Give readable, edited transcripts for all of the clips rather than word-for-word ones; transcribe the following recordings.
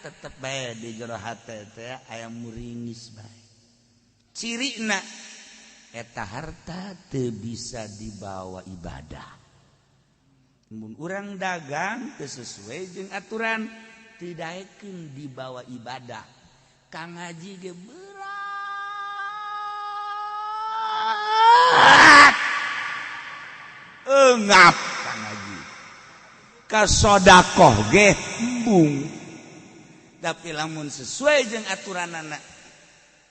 tetep bae di jero hate teh aya muringis bae. Cirina eta harta teu bisa dibawa ibadah. Mun urang dagang teu sesuai jeung aturan teu daekeun dibawa ibadah. Kang haji ge berat. Engap kang haji. Ka sodakoh ge embung. Tapi lamun sesuai jeung aturanana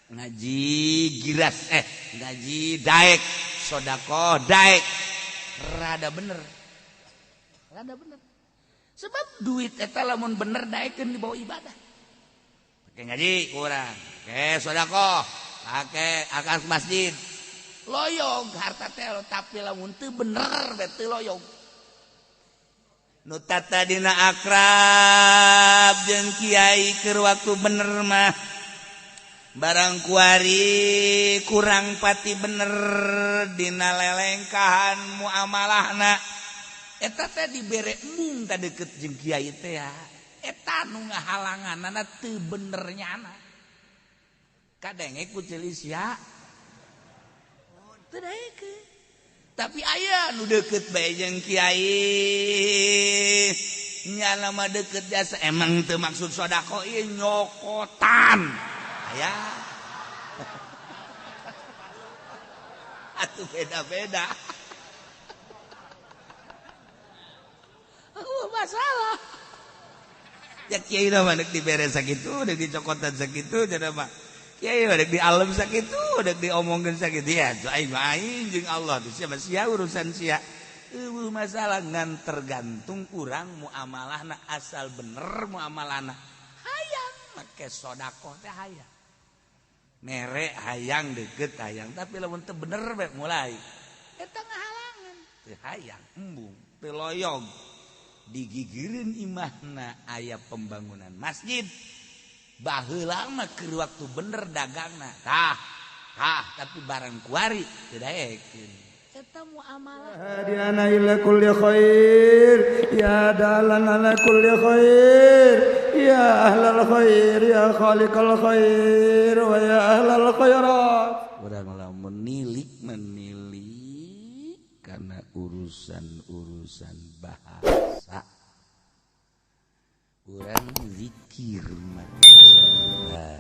ngaji giras ngaji daek sodakoh daek rada bener. Rada bener. Sebab duit eta lamun bener daekeun dibawa ibadah. Pakai ngaji kurang, pakai sodakoh, pakai akas masjid. Loyog harta teh tapi lamun teu bener teh teu loyog. Nu tadina akrab jeung kiai keur waktu bener mah barang kuari kurang pati bener dina lelengkahan muamalahna eta teh dibere embung ta deukeut jeung kiai teh ya. Eta nu ngahalanganana teu bener nyana kadenge ku ceuli sia teu daekeun. Tapi aya nu deukeut bae jeung kiai nyana mah deukeut jasa emang teu maksud sedekah ieu nyokotan aya atuh beda-beda. Oh, masalah ya kiai mah deuk dibere sakitu deuk dicokotan sakitu cenah mah kiai mah deuk dialem sakitu deuk diomongkeun sakitu ya aing mah aing jeung Allah teh sia sia urusan sia eueuh masalah ngan tergantung urang muamalahna asal bener muamalahna hayang make sedekah teh hayang mere hayang deukeut hayang tapi lamun teu bener bae mulai eta ngahalangan teu hayang embung teu loyog digigireun imahna aya pembangunan masjid baheula mah keur waktu bener dagangna tah tah tapi barang kuari teu daekeun eta muamalah hadiana ila kulli khair ya dalan ala kulli khair ya ahlal khair ya khaliqal khair wa ya ahlal khairat. Urang lamun nilik menilik karena urusan-urusan bahasa urang zikir la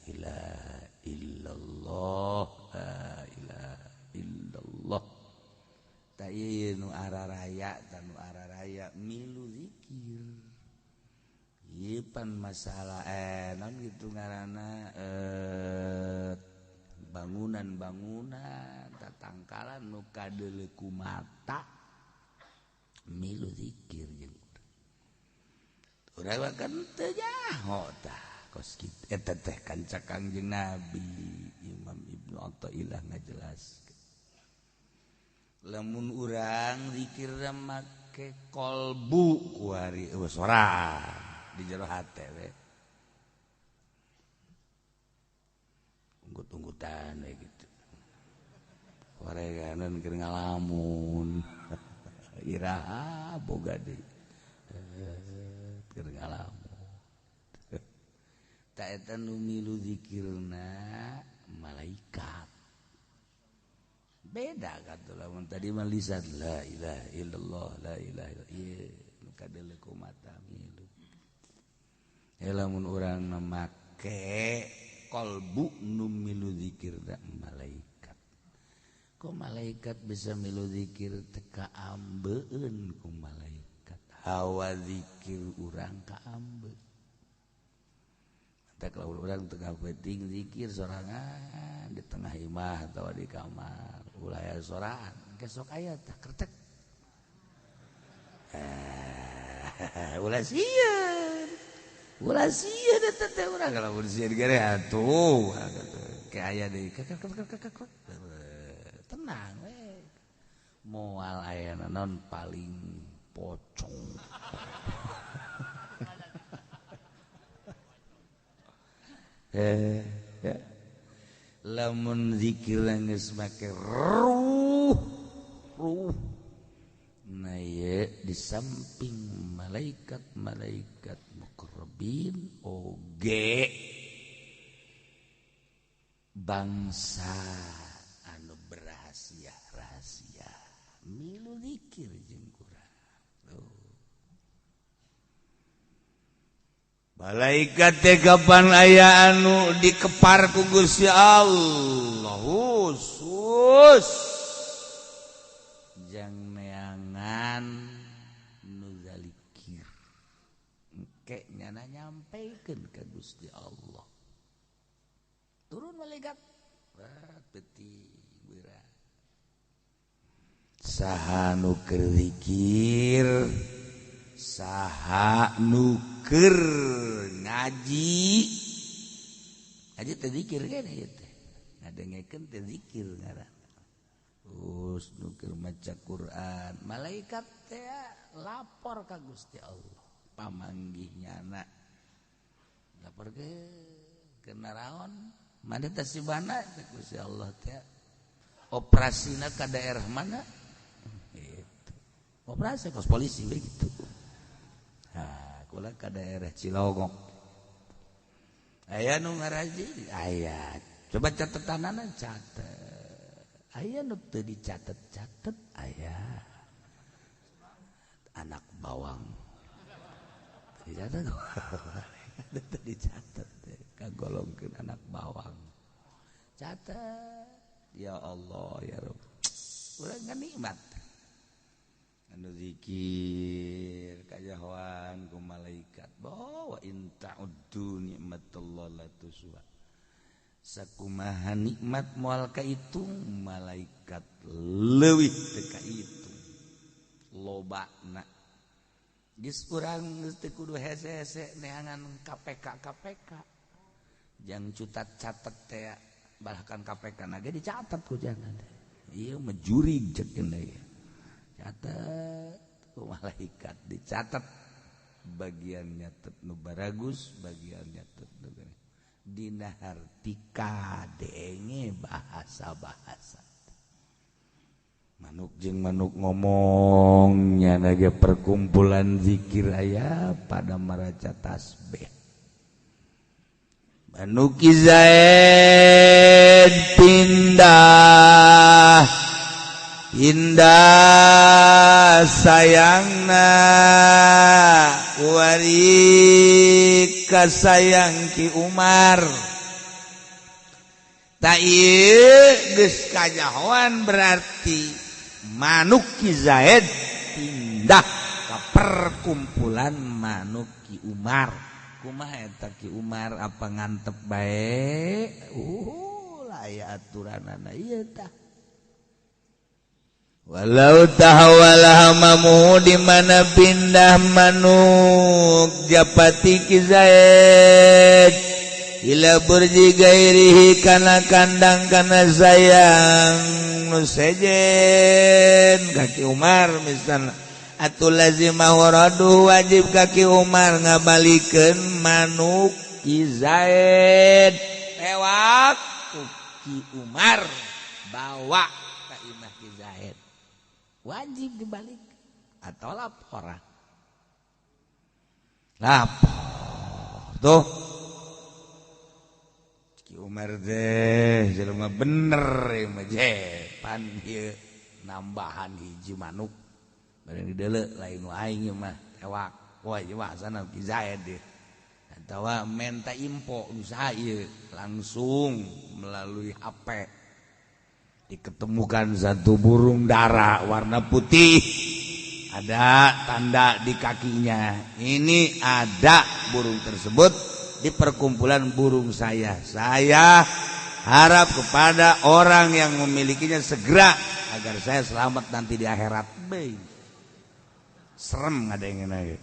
ilaha illallah la ilaha illallah. Ta ieu nu araraya ta nu araraya milu zikir. Ieu pan masalah naon kitu ngaranna bangunan-bangunan tatangkalan nu kadeuleu ku mata milu zikir jeung urang. Urang kan teu nyaho tah kos kitu eta teh kanca Kangjeng Nabi Imam Ibnu Athaillah ngajelaskeun. Lamun urang zikir make kolbu kuari eueuh sorang di jero hate we. Unggut-unggutan we gitu. Horeganan keur ngalamun. Iraha boga deui. Keur ngalamun. Ta eta nu milu zikirna malaikat. Beda kata lamun tadi mah lisan la ilaha illallah la ilaha illallah ieu nu kadeuleu ku mata milu. Lamun urang make kolbu nu milu zikir da malaikat. Kok malaikat bisa milu zikir teka ambeun ku malaikat. Hawa zikir urang ka ambeun. Tak lamun urang tengah penting zikir sorangan di tengah imah atau di kamar ulah aya sorangan kesok aya tah kertek. Ulah sieun. Ulah sieun eta teh urang lamun sieun gere atuh ke aya deui tenang we. Moal aya naon paling pocong. Ya. Lamun zikir geus make ruh ruh Nah ieu di samping malaikat-malaikat muqarrabin oge bangsa anu berrahasia-rahasia milu zikir jeung urang. Tuh. Malaikat teh kapan aya anu dikepar ku Gusti Allah khusus jang neangan nu zalikir engke nyana nyampaikan ka Gusti Allah. Turun malaikat peti berat saha nu keur zikir, saha nu keur ngaji. Ngaji teh zikir kan ieu teh, ngadengekeun teh zikir ngaranna. Terus nu keur maca Quran, malaikat teh lapor ka Gusti Allah, pamanggih nyana. Lapor ke kenaraon, mana teh sibana teh Gusti Allah teh. Operasina ka daerah mana? Gitu. Operasi kos polisi we gitu. Nah, kula ka daerah Cilogok. Aya nu ngaraji, aya. Coba catetanana catet. Aya nu teu dicatet-catet, aya. Anak bawang. Dicatet. Teu dicatet kagolongkeun anak bawang. Catet. Ya Allah ya Rabb. Urang kan nikmat. Anu zikir kajahoan ku malaikat. Bahwa in ta'uddu nikmatallah la tuhsuha. Sakumaha nikmat moal kaitung, malaikat leuwih teu kaitung. Lobana. Geus urang geus teu kudu hese-hese neangan KPK KPK. Jang cutat catet teh bahkan KPK na ge dicatat ku jangan. Ieu mah jurig ceuk deui. Catat ku malaikat dicatat bagian nyatet nu baragus, bagian nyatet nu dina hartika denge bahasa-bahasa. Manuk jeung manuk ngomong nya ge perkumpulan zikir aya pada maraca tasbih. Manuk Zaid pindah indah sayangna wari kasayang Ki Umar. Ta ieu geus kanyahoan berarti manuk Ki Zaid pindah ka perkumpulan manuk Ki Umar. Kumaha eta Ki Umar apa ngantep bae? Lah aturanana ieu tah. Walau tahawala hamamu di mana pindah manuk japati Ki Zaid ila burji gairihi kana kandang kana sayang nu sejen ka Ki Umar misalna atuh lazimah waradu wajib ka Ki Umar ngabalikeun manuk Ki Zaid tewak ku Ki Umar bawa ka imah Ki Zaid. Wajib dibalik atau laporan. Lapor tuh Ki Umar deh jelema bener ieu mah pan ieu nambahan hiji manuk bareng dideuleu lain nu aing ieu mah tewak. Wah ieu mah asana Ki Zaid deh. Atawa menta info usaha ieu langsung melalui HP. Diketemukan satu burung dara warna putih, ada tanda di kakinya. Ini ada burung tersebut di perkumpulan burung saya. Saya harap kepada orang yang memilikinya segera agar saya selamat nanti di akhirat. Be. Serem ada yang ngene.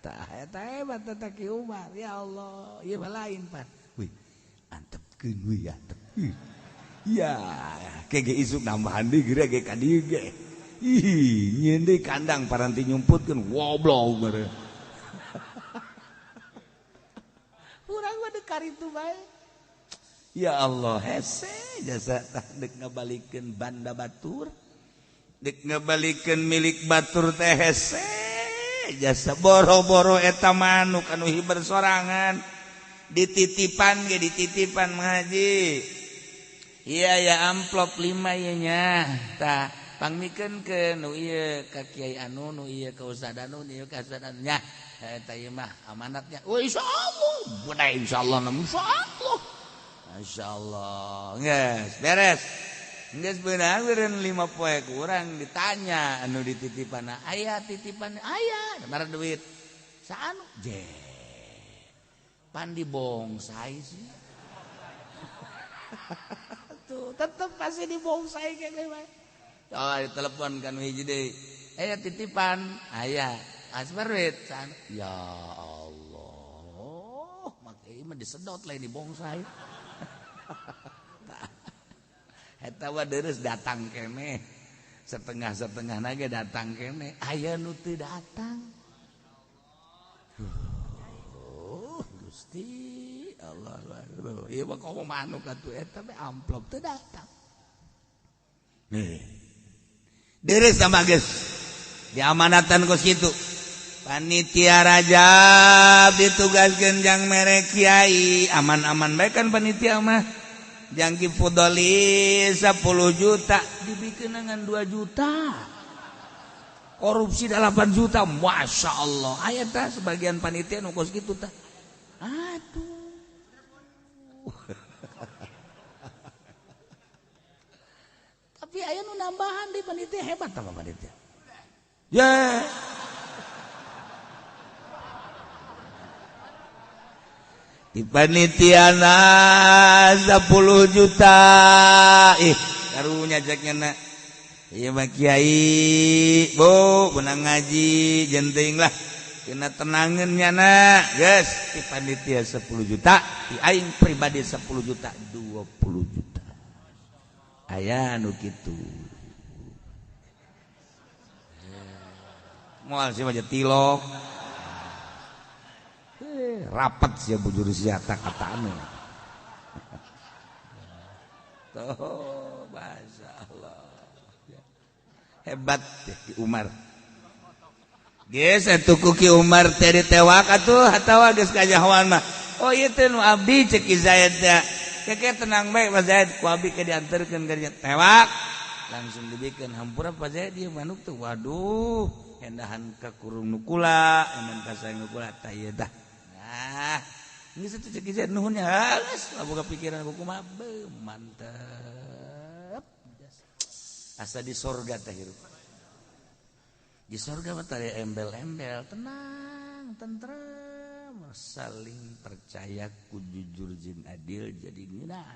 Tah eta hebat eta Ki Umar. Ya Allah, ieu mah lain pan. Wih, antepkeun wih antep. Ya, kege isuk nambahan deui geura ge ka dieu ge. Ih, nyeun deui kandang paranti nyumputkeun goblok geura. Urang mah deuk karitu bae. Ya Allah, hese jasa tah deuk ngabalikeun banda batur. Dek ngebalikeun milik batur teh hese jasa boro-boro eta manuk anu hiber sorangan dititipan ge dititipan ngaji. Iya ya amplop 5 ieu nya. Tah pangmikeun ke nu ieu ka kiai anu nu ieu ka ustad anu nu ieu ka ustad anu nya. Eta ieu mah amanatnya. Oh insyaallah. Budaya insyaallah insyaallah. Masyaallah. Geus beres. Geus beunang beureun 5 poe kurang ditanya anu dititipan aya titipan aya mara duit saanu je pan dibongsai sih tuh tetep pasti dibongsai kene bae. Oh ditelepon kan hiji deui aya titipan aya asbar duit saanu ya Allah make ieu mah disedot lain dibongsai. Eta wa deres datang kene setengah-setengah nage datang kene aya nu teu datang. Gusti Allah ieu mah komo manuk atuh eta we amplop teu datang. Nih deres sama geus diamanatan kos kitu. Panitia Rajab ditugaskeun jang mere kiai aman-aman bae kan panitia mah. Jangki Fudoli 10 juta dibikin dengan 2 juta korupsi 8 juta Masya Allah aya tah sebagian panitia nu kos kitu tah aduh. Tapi aya nu nambahan di panitia hebat tah panitia ya. Di panitiana 10 juta ih karunya ceknya na ieu mah kiai bu menang ngaji jenting lah kena tenangeun nya na geus di panitia 10 juta di aing pribadi 10 juta 20 juta aya nu kitu moal sih mah tilok rapat sih bujur siata katane. Tuh, masya Allah hebat deh Ki Umar. Geus atuh ku Ki Umar teh ditewak atuh atawa geus kanyahoan mah. Oh ieu teh nu abdi ceuk Ki Zaid teh. Keke tenang bae Pak Zaid ku abdi ke dianterkeun ka dinya tewak. Langsung dibikeun hampura Pak Zaid ieu manuk teh waduh endahan ka kurung nu kula, endahan ka saeng nu kula tah ieu tah. Ah, geus atuh ceuk Zaid nuhun nya geus boga pikiran kumaha mantep. Asa di sorga teh hirup. Di sorga mah tadi embel-embel, tenang, tentrem, saling percaya ku jujur jeung adil jadi ngeunah.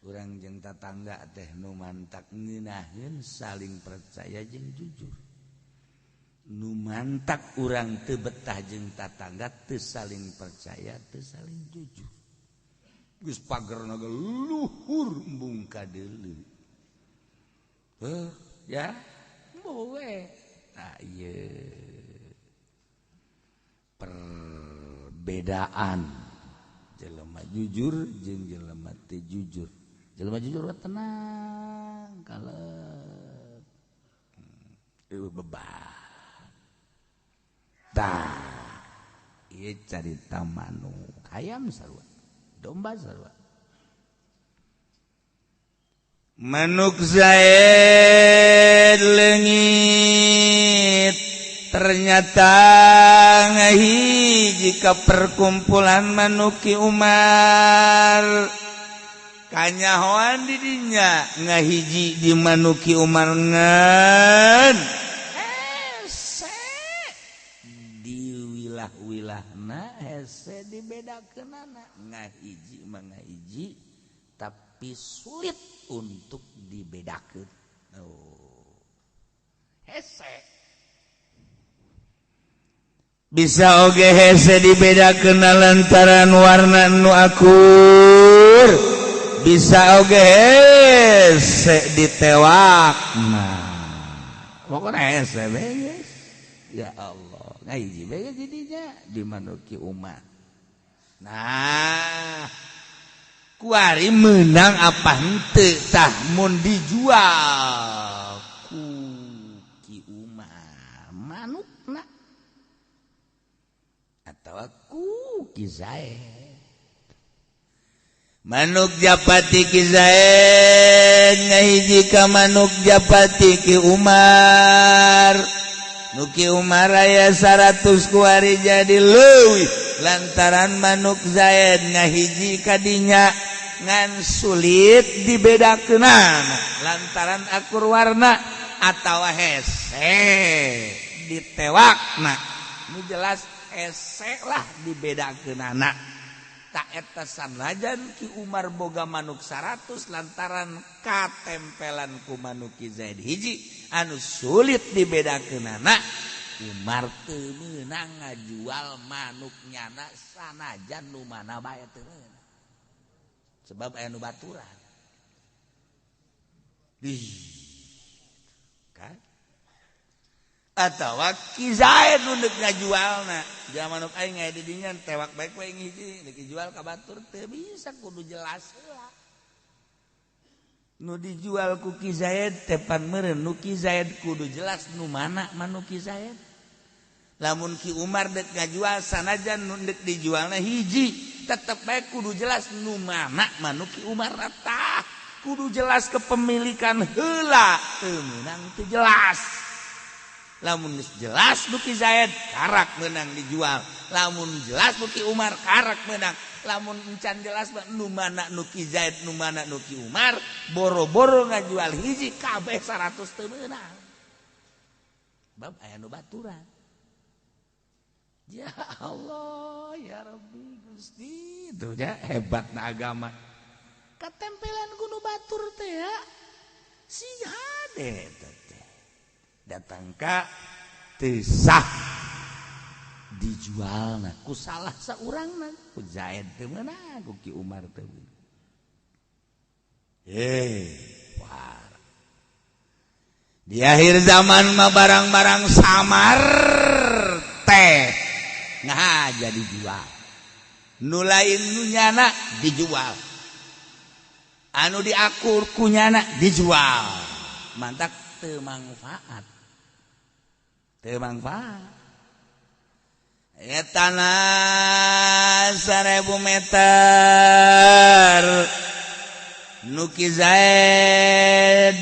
Urang jeung tatangga teh nu mantak ngeunaheun saling percaya jeung jujur. Nu mantak urang teu betah jeung tatangga teu saling percaya, teu saling jujur. Geus pagerna ge luhur embung ka deuleu. Heuh, ya. Bowe. Tah ieu perbedaan jelema jujur jeung jelema teu jujur. Jelema jujur tenang, kalem. Eueuh beban. Tah, ieu carita manuk hayam sarua, domba sarua. Manuk Zaid leungit ternyata ngahiji ka perkumpulan manuk Ki Umar. Kanyahoan di dinya ngahiji di manuk Ki Umar ngan hese di wilah-wilahna hese dibedakeunana ngahiji mah ngahiji tapi sulit untuk dibedakan. Oh. Hese. Bisa oge hese dibedakeun lantaran warna nu akur. Bisa oge hese ditewak. Nah, pokoknya hese beres. Ya Allah, ngahiji bae jadinya di manuki umat. Nah, kuari menang apa henteu tah mun dijual Atawa ku Ki Zaid. Manuk Japati Ki Zaid ngahiji ka manuk Japati Ki Umar. Nu Ki Umar aya 100 kuari jadi leuwih lantaran manuk Zaid ngahiji kadinya ngan sulit dibedakeunana lantaran akur warna atawa hese ditewakna. Nu jelas hese lah dibedakeunana. Tak eta sanajan Ki Umar boga manuk 100 lantaran katempelan ku manuk Ki Zaid hiji anu sulit dibedakeunana, Umar teu meunang ngajual manuk nyana sanajan nu mana bae teu meunang. Sebab aya nu baturan. Ih. Kan? Atawa Ki Zaid nu deuk ngajualna, jangan manuk aing aya di dinya tewak bae ku aing hiji deuk dijual ka batur teu bisa, kudu jelas heula. Nu dijual ku Ki Zaid teh pan meureun nu Ki Zaid kudu jelas nu mana manuk Ki Zaid. Lamun Ki Umar deuk ngajual sanajan nu deuk dijualna hiji, tetep bae kudu jelas nu mana manuk Ki Umar tah. Kudu jelas kepemilikan heula, teu meunang teu jelas. Lamun jelas nu Ki Zaid karak meunang dijual, lamun jelas nu Ki Umar karak meunang, lamun encan jelas nu mana nu Ki Zaid nu mana nu Ki Umar, boro-boro ngajual hiji kabeh 100 teu meunang. Bab aya nu baturan. Ya Allah ya Rabbi Gusti, itu nya hebatna agama. Katempelan ku nu batur teh ya. Si hade teh. Datang ka teu sah dijualna ku salah saurangna, ku Zaid teu meunang, ku Ki Umar teu meunang. Wah. Di akhir zaman mah barang-barang samar teh nah jadi jual. Nu lain nu nyana dijual. Anu diakur ku nyana dijual. Mantak teu mangfaat. Teu mangfaat. Eta tanah 1000 meter nu Ki Zaid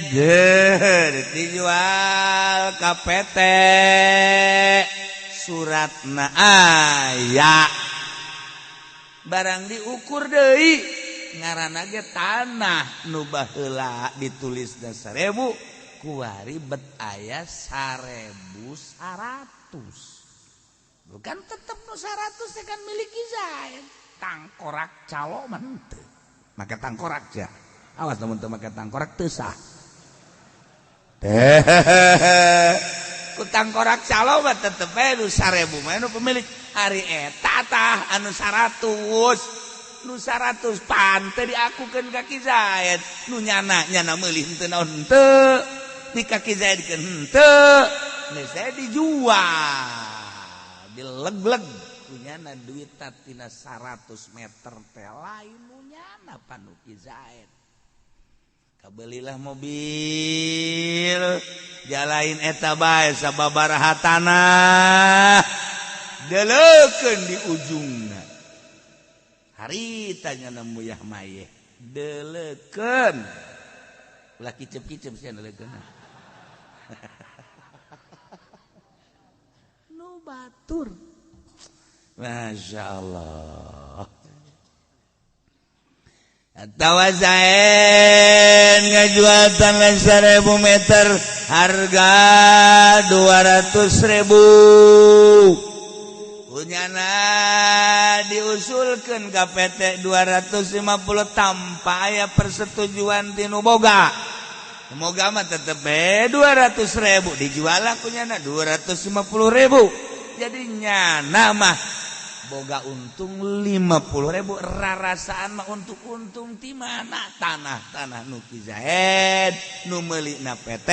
dijual ka PT, suratna aya, barang diukur deui ngaranna ge tanah nu baheula ditulisna 1000 kuari bet aya 1100. Bukan tetep nu 100 teh kan milik Ki Zaid. Tangkorak calo mah henteu. Make tangkorak ja. Awas lamun teu make tangkorak teu sah. Ku tangkorak calo mah tetep bae nu 1000 mah nu pemilik. Ari eta tah anu 100. Nu 100 pan teu diakukeun ka Ki Zaid. Nu nyana nyana meuli henteu naon henteu. Di ka Ki Zaid keun henteu. Geus teh dijual. Dileg-leg kunyana duit tina 100 meter teh lain nu nyana panu Ki Zaid. Kabelilah mobil jalain eta bae sababaraha tanah deleukeun di ujungna. Harita nya muyah mayeh deleukeun. Ulah kicep-kicep sia deleukeun. Nu batur. Masya Allah. Atawa Zaid ngajual tanah 1000 meter harga 200.000. Punyana diusulkeun ka PT 250 tanpa aya persetujuan ti nu boga. Moga mah tetep be 200.000 dijual kunyana 250.000. Jadi nyana mah boga untung 50.000, rarasaan mah untuk untung ti mana tanah-tanah nu Ki Zaid nu meulina PT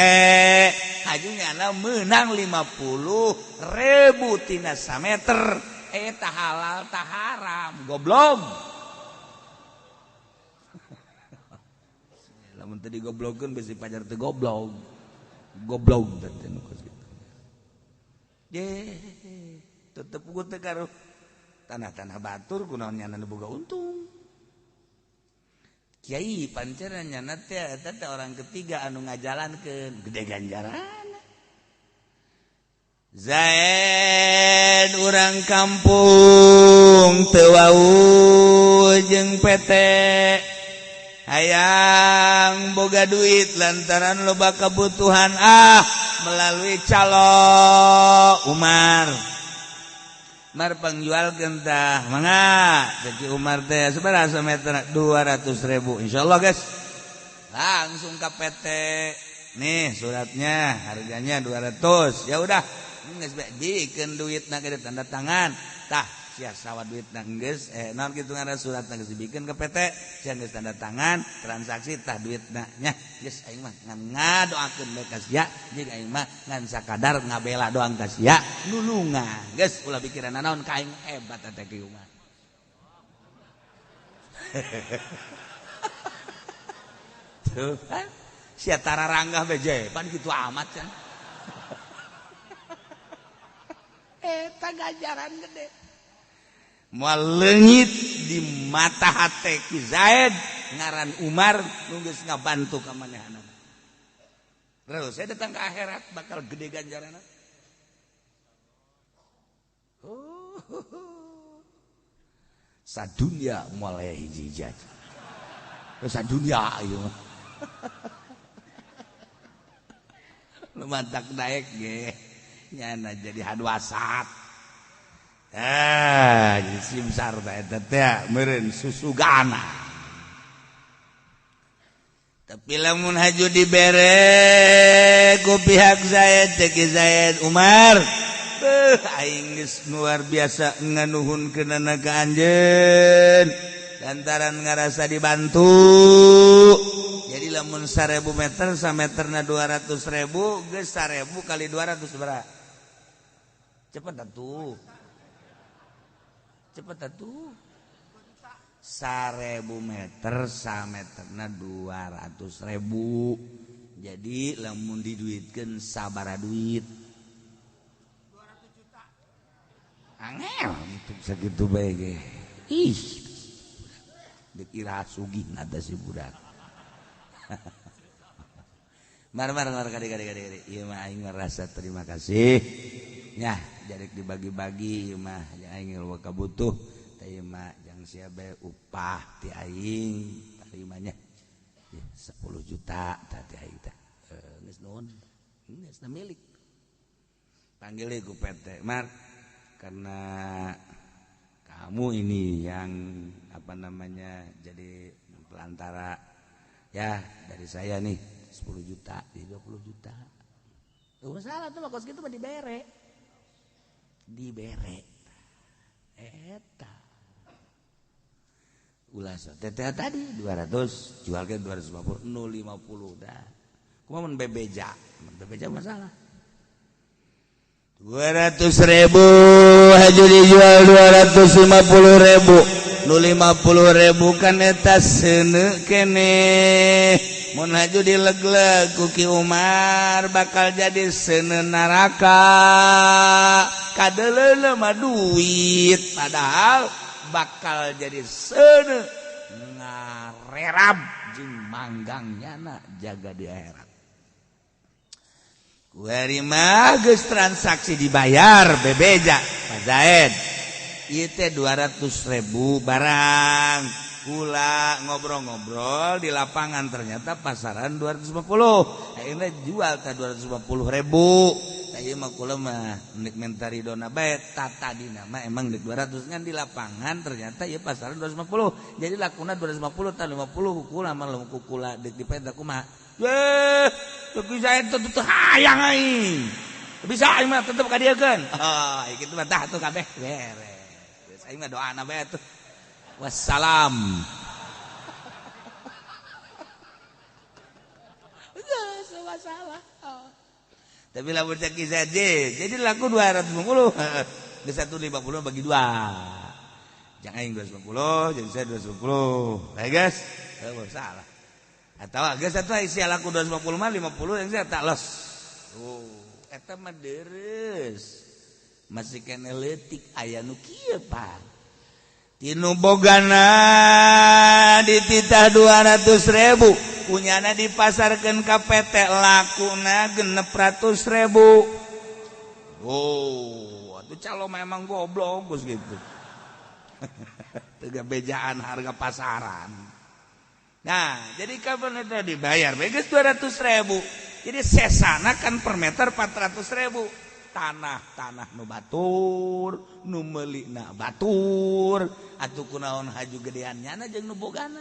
haju nyana meunang 50.000 tina sameter. Eta halal ta haram goblok. Lamun teu digoblogkeun bisi pajar teu goblok. Goblok teh nu kos kitu. Ye, tetep gua teh karo Tanah-tanah batur kunaon nyana nu boga untung. Kiai panceran nyana teh eta teh orang ketiga anu ngajalankeun gede ganjaran. Zaid urang kampung teu wau jeung PT hayang boga duit lantaran loba kebutuhan melalui calo Umar. Mar pangjualkeun tah mangga cek Umar teh sabaraha sameter 200.000 insyaallah guys. Langsung ke PT. Nih suratnya harganya 200. Ya udah geus bikin duitna ge tanda tangan. Tah sia sawa duitna geus naon kitu ngaran suratna geus dibikeun ke PT, sia geus tanda tangan, transaksi tah duitna nya. Geus aing mah ngan ngadoakeun bae ka sia, jeung aing mah ngan sakadar ngabela doang ka sia, nulungan. Geus ulah pikiran naon ka aing hebat teh ki Umar. Tuh kan sia tararanggah beje, pan kitu amat kan. Eta ganjaran gede. Moal leungit di mata hate Ki Zaid ngaran Umar nu geus ngabantu ka manehanna. Terus saya datang ke akhirat bakal gede ganjaranna. Sadunya moal aya hiji-hiji aja. Sadunya ieu mah. Lu mantak naik ge nyana jadi hadwasat. Jadi simsar teh teh meureun susugana. Tapi lamun haju dibere ku pihak Zaid cek Zaid Umar, beuh aing geus luar biasa nganuhunkeunana ka anjeun lantaran ngarasa dibantu. Jadi lamun 1000 meter sameterna 200.000 geus 1000 kali 200 berapa? Cepet atuh. Cepet atuh. 1000 meter sameterna 200.000. Jadi lamun diduitkeun sabaraha duit? 200 juta. Angel itu sakitu bae ge. Ih. Dikira sugih na teh si budak. Mar mar mar kadi kadi kadi. Ieu mah aing ngerasa terima kasih. Nyah, jadi dibagi-bagi ieu mah aing loba kabutuh. Teh ieu mah jang sia bae upah ti aing tarimanya. 10 juta tah ti aing teh. Geus nuhun. Geus milik. Panggil ku PT, Mar, karena kamu ini yang apa namanya jadi pelantara ya dari saya nih 10 juta di 20 juta. Masalah tuh kos gitu mah dibere. Dibere. Eta. Ulah teteh tadi 200 jual ke 250 050 dah. Kumaha mun bebeja? Mun bebeja masalah. 200.000 haju dijual 250.000. Nu 50.000 kan eta seuneu keneh. Mun haju dilegleg ku Ki Umar bakal jadi seuneu neraka. Kadeleuna mah duit padahal bakal jadi seuneu ngarerab jeung manggang nyana jaga di akhirat. Kuari mah geus transaksi dibayar bebeja Pak Zaid. Ieu teh 200.000 barang. Kula ngobrol-ngobrol di lapangan ternyata pasaran 250. Akhirnya jual teh 250.000. Tah ieu mah kula mah nek minta ridona bae tata dina mah emang nek 200 ngan di lapangan ternyata ieu pasaran 250. Jadi lakuna 250 tah 50 kula mah lamun kula deuk dipenta kumaha. Weh, tapi saya tetep hayang aing. Bisa aing mah tetep ka dieukeun. Oh, kitu mah tah atuh kabeh beres. Aing mah doana bae atuh. Wassalam. Geus masalah. Oh. Tapi lamun cek saja, jadi laku 250. Geus 150 bagi 2. Jangan aing 250, jadi saya 250. Baik guys, enggak salah. Atau geus atuh isi laku 250 mah 50 yang saya tak los. Oh, eta mah deres. Masih kene leutik aya nu kieu Pak. Tinu bogana dititah 200.000 punyana dipasarkeun ka PT lakuna 600.000. Oh, atuh calo memang goblok geus gitu. Teu bejaan harga pasaran. Nah, jadi kapan itu dibayar? Geus 200.000. Jadi sesana kan per meter 400.000. Tanah-tanah nu batur, nu meulina batur, atuh kunaon haju gedean nyana jeung nu bogana.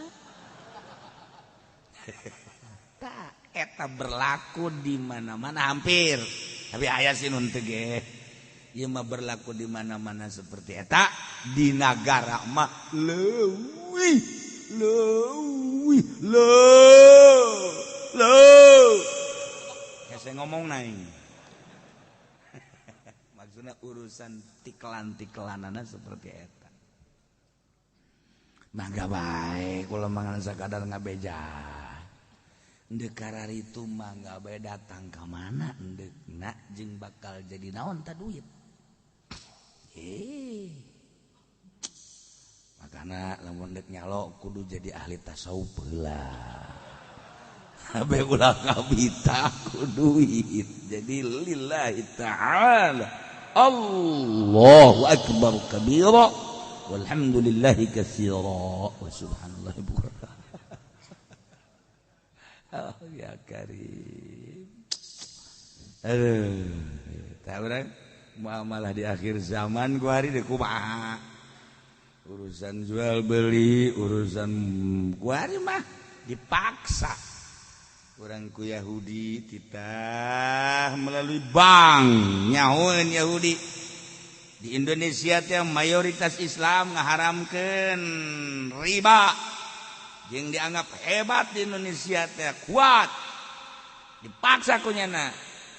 Tah, eta berlaku di mana-mana hampir. Tapi aya sih nu teu ge. Ieu mah berlaku di mana-mana seperti eta, di nagara mah leuwih leuwih leuwih leuwih. Hese ngomong naing. Maksudnya urusan tiklan-tiklanana seperti eta. Mangga bae kula mangan sakadar ngabeja. Endek kararitu mangga bae datang ka mana endekna jeung bakal jadi naon ta duit. Makana lamun dek nyalo kudu jadi ahli tasawuf heula. Abe ulah kabita ku duit. Jadi lillahi ta'ala. Allahu akbar kabira walhamdulillahi katsira wa subhanallahi bukratan. Oh ya karim. Aduh, tah urang muamalah di akhir zaman gua hari deui kumaha. Urusan jual beli, urusan gua hari mah dipaksa. Urang ku Yahudi titah melalui bank nyahoeun Yahudi. Di Indonesia teh mayoritas Islam ngaharamkeun riba. Jeung dianggap hebat di Indonesia teh kuat. Dipaksa ku nyana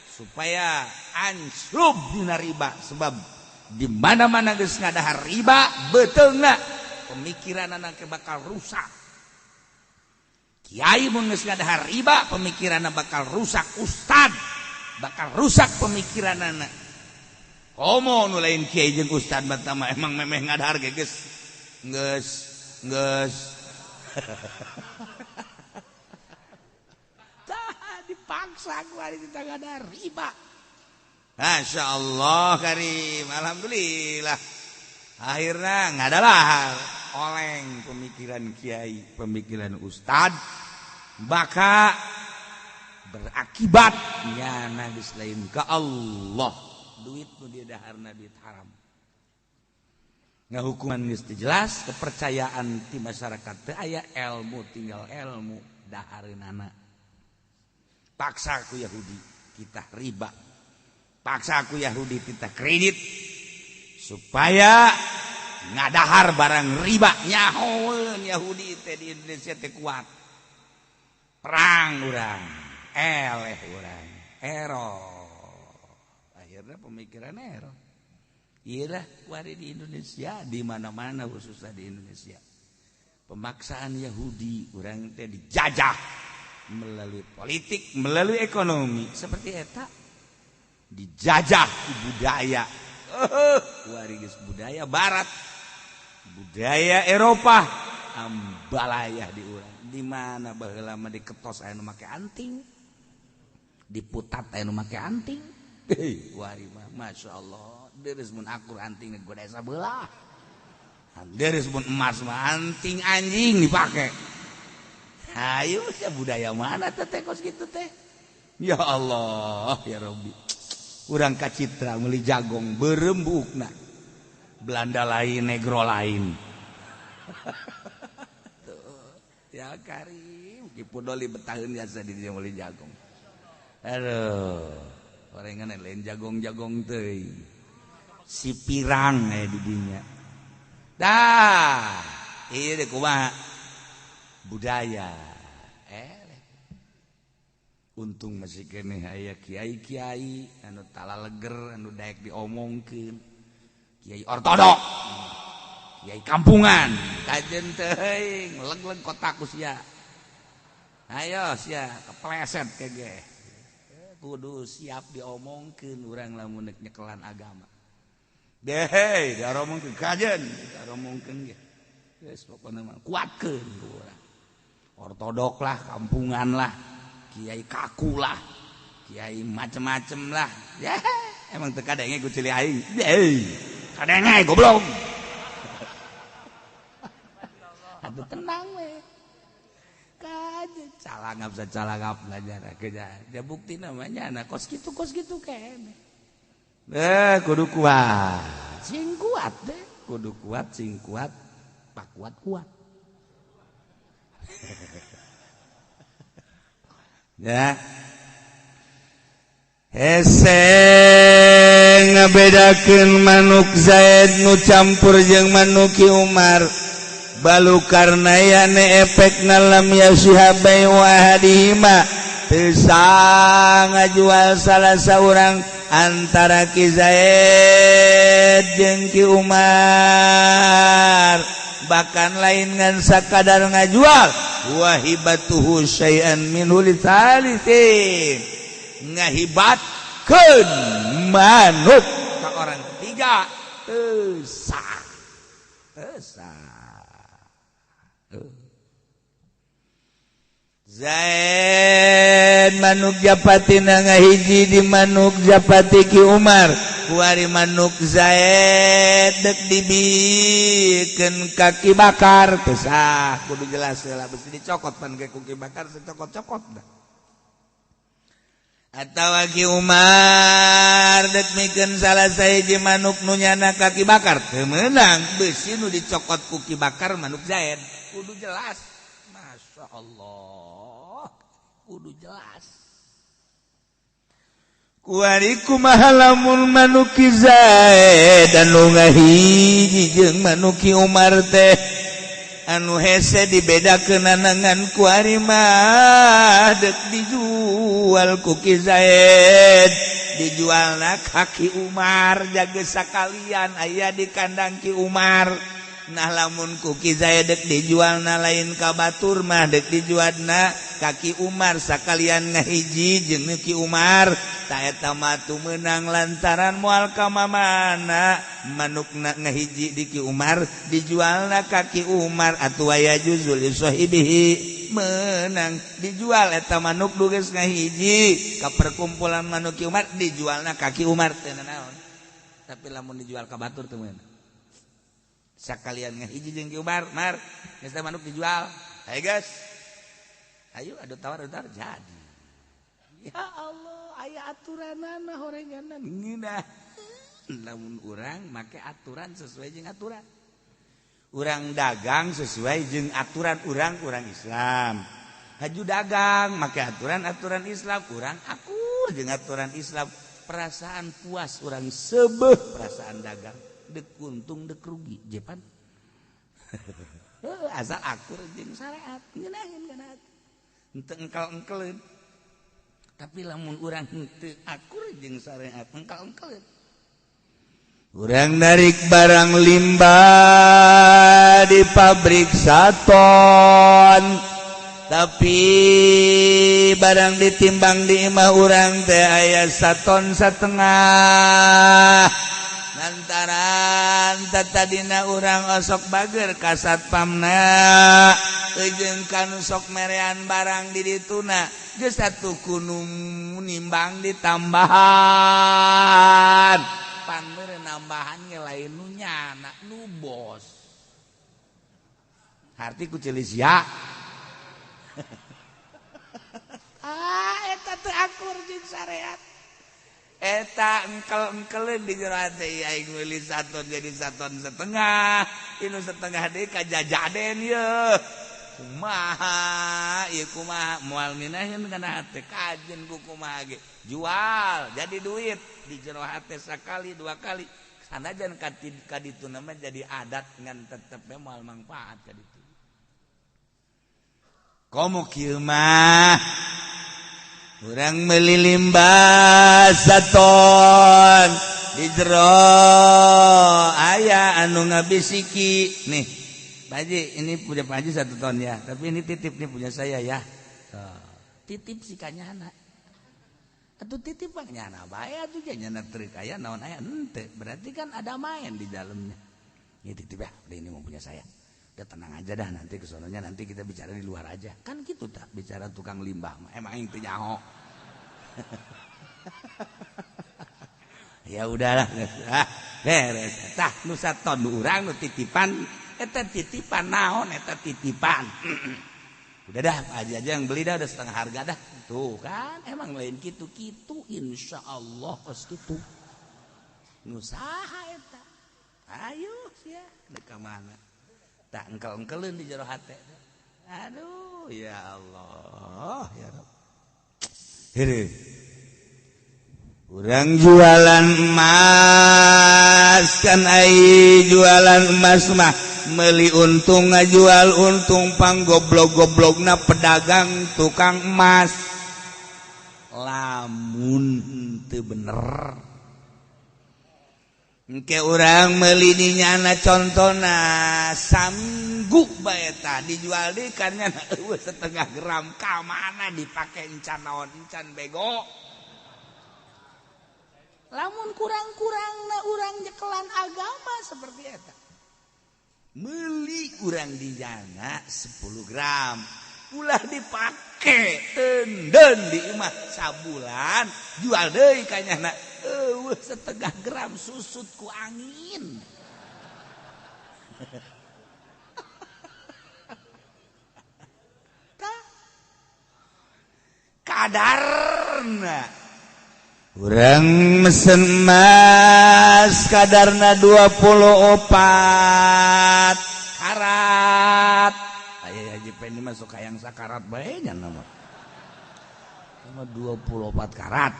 supaya anslub dina riba sebab di mana-mana geus ngadahar riba beuteungna pemikiranana bakal rusak. Kiai mun geus ngadahar riba pemikiranna bakal rusak, ustad bakal rusak pemikiranana. Komo nu lain kiai jeung ustad mah emang memeh ngadahar ge geus geus geus. Tah dipaksa ku ari kita ngadahar riba. Masya Allah karim, alhamdulillah. Akhirnya ngadahar oleng pemikiran kiai, pemikiran ustad, maka berakibat nyana geus lain ka Allah. Duit nu dia daharna duit haram. Ngahukuman geus teu jelas, kepercayaan ti masyarakat teu aya, ilmu tinggal ilmu dahareunana. Paksa ku Yahudi kita riba. Paksa ku Yahudi kita kredit supaya ngadahar barang riba. Nyahoeun Yahudi teh di Indonesia teh kuat. Perang urang, eleh urang, ero. Akhirnya pemikiran ero. Iyalah wari di Indonesia, di mana-mana khususnya di Indonesia. Pemaksaan Yahudi urang teh dijajah melalui politik, melalui ekonomi seperti eta. Dijajah ku budaya. Wari geus budaya barat, budaya Eropa, ambalayah di urang. Di mana baheula mah diketos aya nu make anting, diputat aya nu make anting. Hei, wari mah Masya Allah, deres mun akur anting goda sabelah. Deres mun emas mah anting anjing dipake. Hayu sia budaya mana teh teh kos kitu teh. Ya Allah, ya Rabbi. Urang kacitra meuli jagong berembukna. Belanda lain, negro lain. Tuh, ya karim, Ki Pudoli betaheun biasa di dieu meuli jagong. Aduh, orengan lain jagong-jagong teuing. Si pirang aya di dinya. Dah, ieu deh kumaha? Budaya. Untung masih keneh aya kiai-kiai anu talaleger anu daek diomongkeun. Kiai ortodok, kiai kampungan, kajen teuing leg-leg kotak ku sia. Ayo sia kepleset kege. Kudu siap diomongkeun urang lamun neuk nyekelan agama. Dehei diaromongkeun kajen, diaromongkeun ge. Geus pokona mah kuatkeun ku urang. Ortodok lah, kampungan lah, kiai kaku lah, kiai macem-macem lah. Ya, emang teu kadenge ku ceuli aing. Hei, kadenge goblok. Atuh tenang we. Kaje calangap sacalangap belajar kerja. Dia bukti namanya anak kos gitu kene. Kudu kuat. Sing kuat deh, kudu kuat sing kuat, pak kuat kuat. Ya. Hese ngabedakeun manuk Zaid nu campur jeung manuk Ki Umar. Balu karena yane efek ngalam ya sihabai wahadihima teu ngajual salah saurang antara Ki Zaid jeung Ki Umar, bahkan lain ngan sakadar ngajual wahibatuhu syai'an minhu li thalithin, ngahibatkeun manuk ka orang ketiga teu sah, teu sah. Zaid manuk japatina ngahiji di manuk japati Ki Umar, kuari manuk Zaid dek dibikeun ka Ki Bakar teu sah, kudu jelas heula besi dicokot pan ge ku Ki Bakar secokot-cokot dah. Atawa Ki Umar dek mikeun salah sahiji manuk nu nyana ka Ki Bakar teu meunang, besi nu dicokot ku Ki Bakar manuk Zaid, kudu jelas. Masya Allah, kudu jelas. Kuari kumaha lamun manuk Ki Zaid anu ngahiji jeung manuk Ki Umar teh anu hese dibedakeun ngan kuari mah dek dijual ku Ki Zaid, dijualna ka Ki Umar jaga sakalian aya di kandang Ki Umar. Nah lamun ku Ki Zaid dek dijualna lain ka batur mah dek dijualna ka Ki Umar sakalian ngahiji jeung Ki Umar, ta eta mah tu meunang lantaran moal ka mamana manukna ngahiji di Ki Umar dijualna ka Ki Umar atuh aya juzul li sahibihi menang dijual eta manuk nu geus ngahiji ka perkumpulan manuk Ki Umar dijualna ka Ki Umar teu nanaon. Tapi lamun dijual ka batur teu meunang. Sakalian ngahiji jeung Ki Umar, Mar, geus teh manuk dijual. Ayo guys. Ayo adu tawar jadi. Ya Allah, aya aturanana horenganan ngeunah. Lamun urang make aturan sesuai jeung aturan. Urang dagang sesuai jeung aturan urang Islam. Haju dagang make aturan-aturan Islam, urang akur jeung aturan Islam. Perasaan puas urang sebeuh perasaan dagang. Dek untung dek rugi jepan asal akur jeung syariat ngeunaheun kana henteu engkel-engkeleun. Tapi lamun urang henteu akur jeung syariat engkel-engkeleun, urang narik barang limbah di pabrik saton, tapi barang ditimbang di imah urang teh aya saton setengah. Lantaran tadina urang osok bager ka satpamna jeung kanu sok merean barang di dituna geus satu kunu nimbang ditambahan pan meureun nambahan ge lain nu nyana nu bos harti ku ceuli sia. Ah eta teu akur jeung syariat. Eta engkel-engkeleun di jero hate aing meuli saton jadi saton setengah, inu setengah deui ka jajaden yeuh. Kumaha ieu kumaha moal minaheun kana hate kajen ku kumaha ge. Jual jadi duit di jero hate sakali dua kali. Sanajan ka dituna mah jadi adat ngan tetep we moal mangfaat ka ditu. Komo kieu mah urang meuli limbah saton di jero aya anu ngabisiki nih Pak Haji, ini punya Pak Haji 1 ton ya, tapi ini titip nih punya saya ya. Titip si kanyana atuh titip pak nyana bae atuh nyana teu aya naon aya henteu, berarti kan ada main di dalamnya. Ini titip ya, udah ini mau punya saya. Udah tenang aja dah, nanti kesononya nanti kita bicara di luar aja. Kan gitu tak bicara tukang limbah mah emang aing teu nyaho. Ya udahlah, beres. Tah nu saton urang nu titipan, eta titipan naon eta titipan. Udah dah, Pak Haji aja yang beli dah, udah setengah harga dah. Tuh kan emang lain kitu-kitu insyaallah kos kitu. Nu saha eta? Ayo sia, dek ka mana? Tak engkel-engkeleun di jero hate. Aduh, ya Allah, ya Rabb. Heureun. Urang jualan emas kan ai jualan emas mah meuli untung ngajual untung pang goblok-goblokna pedagang tukang emas. Lamun teu bener engke urang meuli dinyana contona saminggu bae tah dijual deui kan nyana eueuh setengah gram ka mana dipake encan naon encan bego. Lamun kurang-kurangna urang nyekelan agama seperti eta. Meuli urang dijana 10 gram ulah dipake tenden di imah sabulan jual deui ka nyana eueuh setengah gram susut ku angin. Tah kadarna urang mesen emas kadarna 24 karat. Aya Haji Pendi masuk hayang sakarat bae nya nama. Sama 24 karat.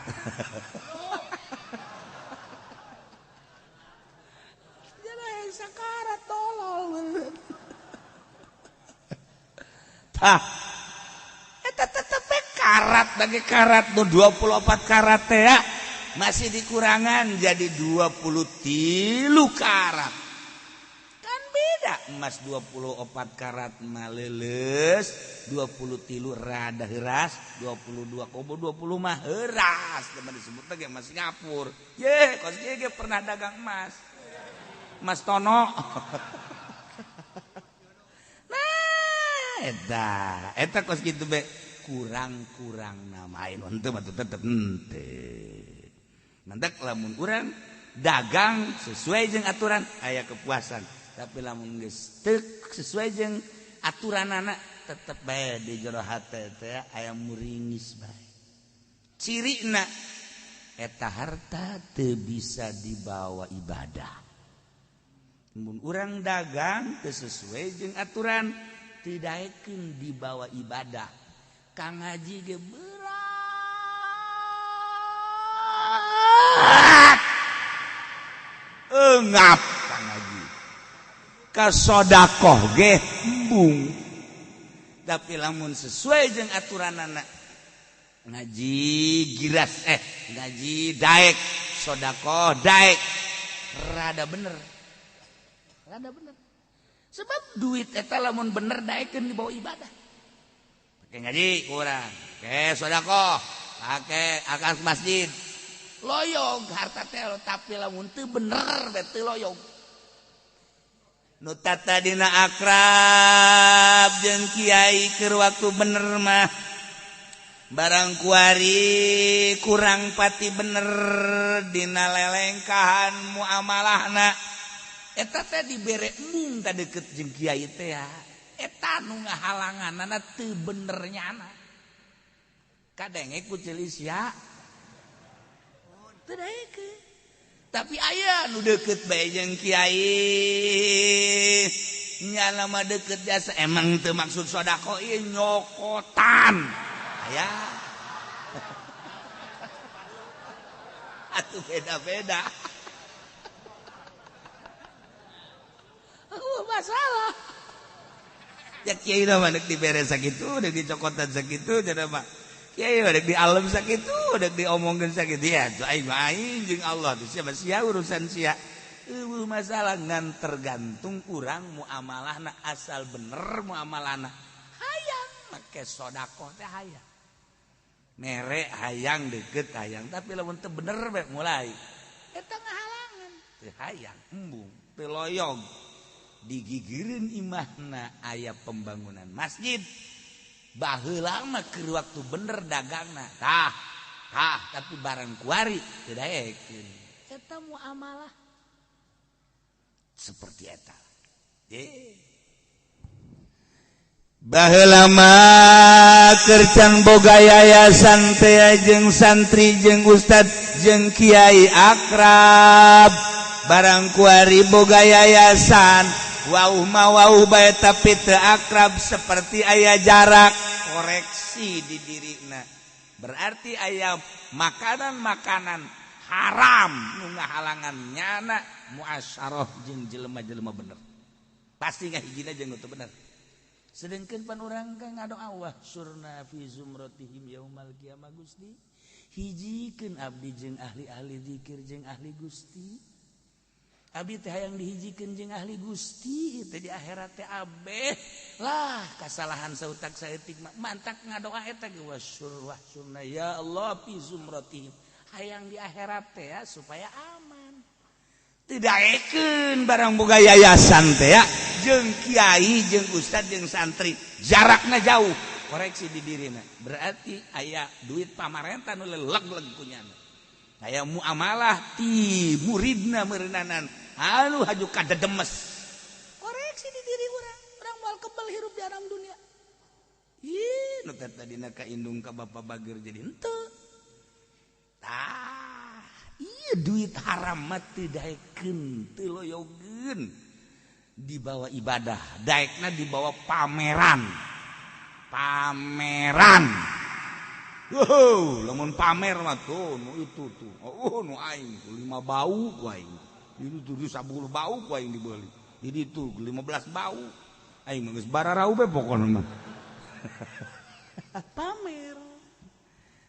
Jadi hayang sakarat tolol. Tah eta tetep karat bagi karat nu 24 karat teh ya masih dikurangan jadi 23 karat. Kan beda emas 24 karat mah leuleus, 23 rada heuras, 22,20 mah heuras. Teman disebut teh emas Singapura. Ye, kos ieu ge pernah dagang emas. Mas Tono. Nah, eta kos kitu be. Kurang-kurang namain henteu mah tetep henteu. Mantak lamun urang dagang sesuai jeung aturan aya kepuasan, tapi lamun geus teu sesuai jeung aturanana tetep bae di jero hate teh aya muringis bae. Cirina eta harta teu bisa dibawa ibadah. Mun urang dagang teu sesuai jeung aturan teu daekeun dibawa ibadah. Kang Haji ge berat engap Kang Haji ka sodakoh ge embung, tapi lamun sesuai jeung aturanana ngaji giras ngaji daek sodakoh daek rada bener sebab duit eta lamun bener daekeun dibawa ibadah. Pakai ngaji kurang, pakai sodakoh, pakai akal masjid, loyog harta teh tapi lamun teu bener teh teu loyog. Nu tadina akrab jeung kiai keur waktu bener mah barang kuari kurang pati bener dina lelengkahan muamalahna eta teh dibere embung ta deukeut jeung kiai teh ya. Eta nu ngahalanganana teu bener nyana. Kadenge ku celis ya. Teu daekeun. Tapi aya nu deukeut bae jeung kiai. Nyana mah deukeut jasa emang teu maksud sedekah ieu nyokotan. Aya. Atuh beda-beda. Oh, masalah. Ya kiai mah dek dibere sakitu, dek dicokotan sakitu, cenah mah. Kiai mah dek dialem sakitu, dek diomongkeun sakitu. Ya aing mah aing jeung Allah teh sia sia urusan sia. Eueuh masalah ngan tergantung urang muamalahna asal bener muamalahna. Hayang make sedekah teh hayang. Mere hayang deukeut hayang, tapi lamun teu bener bae mulai. Eta ngahalangan teu hayang, embung, teu loyog. Digigireun imahna aya pembangunan masjid. Baheula mah keur waktu bener dagangna. Tah, tah, tapi barang kuari teu daekeun. Eta muamalah seperti eta. Eh. Baheula mah keur can boga yayasan teh, jeung santri jeung ustad jeung kiai akrab. Barang kuari boga yayasan, wau mah wau bae, tapi teu akrab, seperti aya jarak. Koreksi di dirina, berarti aya makanan-makanan haram nu ngahalangan nyana muasyarah jeung jelema-jelema bener. Pasti ngahijina jeung teu bener. Sedangkan pan urang kan ngadoa, "Wahsyurna fi zumratihim yaumal qiyamah." Gusti, hijikeun abdi jeung ahli-ahli zikir, jeung ahli Gusti. Abdi teh hayang dihijikeun jeung ahli Gusti teh di akhirat teh. Abeh lah kasalahan sautak saeutik mah, mantak ngadoa eta ge, "Wasyur wahsyurna ya Allah fi zumratihim." Hayang di akhirat teh ya, supaya aman. Tidak eken barang boga yayasan teh ya, jeung kiai jeung ustad jeung santri jaraknya jauh. Koreksi di dirina, berarti aya duit pamarentah nu leleg-leg kunyana, aya muamalah ti muridna meureunnanan anu haju kadedemes. Koreksi di diri urang, urang moal kebel hirup di alam dunia. Ih, nu tadina ka indung ka bapa bager jadi henteu. Tah, iya, duit haram mah teu daekeun, teu loyogeun dibawa ibadah, daekna dibawa pameran. Pameran. Wow, lamun pamer mah tuh nu itu tuh. Oh, nu aing lima bau ku aing. Itu tuh 10 bau ku aing dibeli. Jadi itu 15 bau. Aing mah geus bararau be pokona mah. Pamer.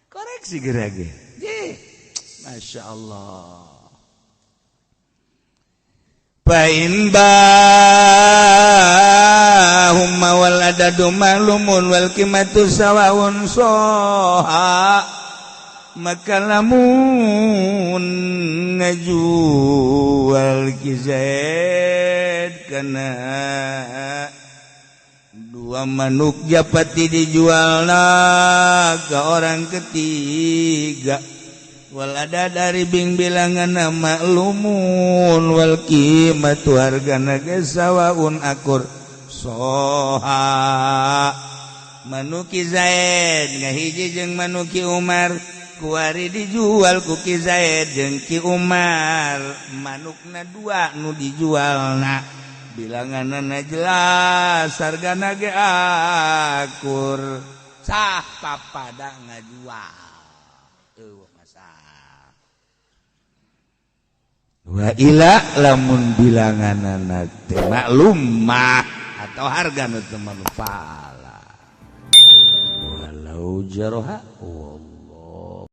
Koreksi gerage. Ye. Masya Allah. Fa'in bahumma wal adadu ma'lumun wal qimatu sawaun soha, maka lamun ngajual Ki Zaid kana dua manuk japati dijual ke orang ketiga, wal ada dari bing bilangan maklumun, wal qimatu hargana ge sawaun akur, soha. Manuk Ki Zaid ngahiji jeung manuk Ki Umar, kuari dijual ku Ki Zaid jeung Ki Umar, manukna dua nu dijualna, bilanganna jelas, hargana ge akur, sah papada ngajual. Eueuh masalah. Wa ila lamun bilanganna teh maklum mah atau harga nu teu maklum, fala walau jaroha.